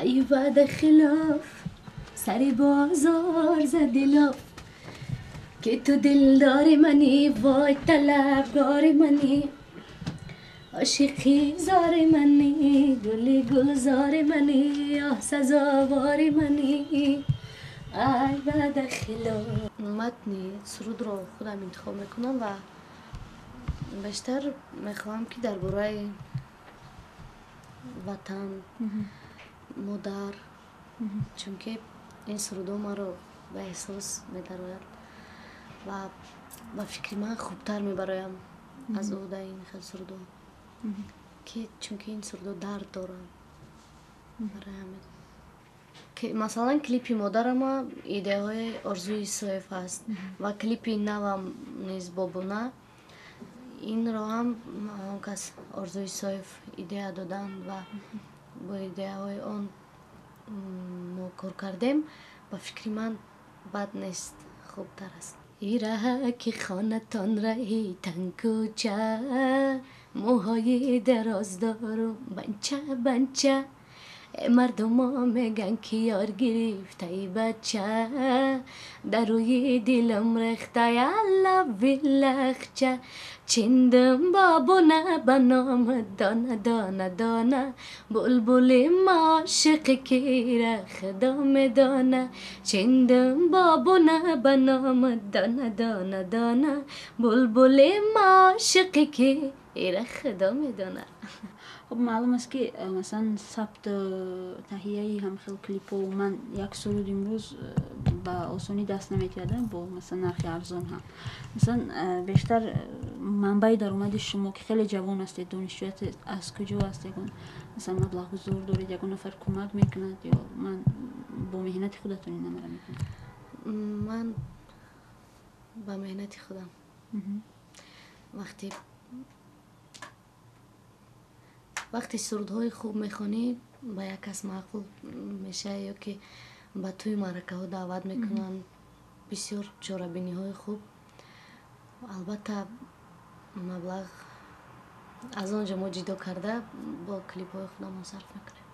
ای بعد خلاف سری بازار زدی لاف که تو دلدار منی وای طلبگار منی عاشقی زار منی گلی گلزار منی آه سزاوار منی ای بعد خلاف. متنی سرود رو خودم انتخاب میکنم و بیشتر میخوام که درباره وطن، модар, чунки ин сурудҳо маро ба эҳсос медарояд ва ба фикри ман хубтар мебароям аз ӯҳдаи ин хел сурудҳо, ки чунки ин сурудҳо дард доранд. Барои ҳамин масалан клипи модарама идеяҳои Орзуи Исоев аст ва клипи навам низ Бобуна, инро ҳам он кас Орзуи Исоев идея доданд ва бо идеяҳои он мо кор кардем. Ба фикри ман бад нест, хубтар аст. Ираҳа ки хонатон раҳи тангкӯча, мӯҳои дароз дорум банча банча, мардумо меган ки ёр гирифтаи бача, дар рӯи дилам рехтаи аллави лахча, чиндам бобуна ба номи дона дона дона, булбули ошиқи кира худо медона, чиндам бобуна ба номи дона дона дона, булбули ошиқи кира худо медона. Хуб, маълум аст, ки масалан сабту таҳияи ҳамхел клипҳо ман як суруд имрӯз ба осонӣ даст наметиҳад, бо масалан нархи арзон ҳам. Масалан бештар манбаи даромади шумо, ки хеле ҷавон ҳастед, донишҷӯ ҳастед, аз куҷо аст? Ягон масалан маблағгузор доред, ягон нафар кӯмак мекунад ё ман бо меҳнати худатон ин амалро мекунед? Ман ба меҳнати худам. Вақте сурудҳои хуб мехонӣ, ба як кас маъқул мешавӣ ё ки ба тӯи маъракаҳо даъват мекунанд, бисёр чорабиниҳои хуб, албатта маблағ аз он ҷо мо ҷидо карда бо клипҳои худамон сарф мекунем.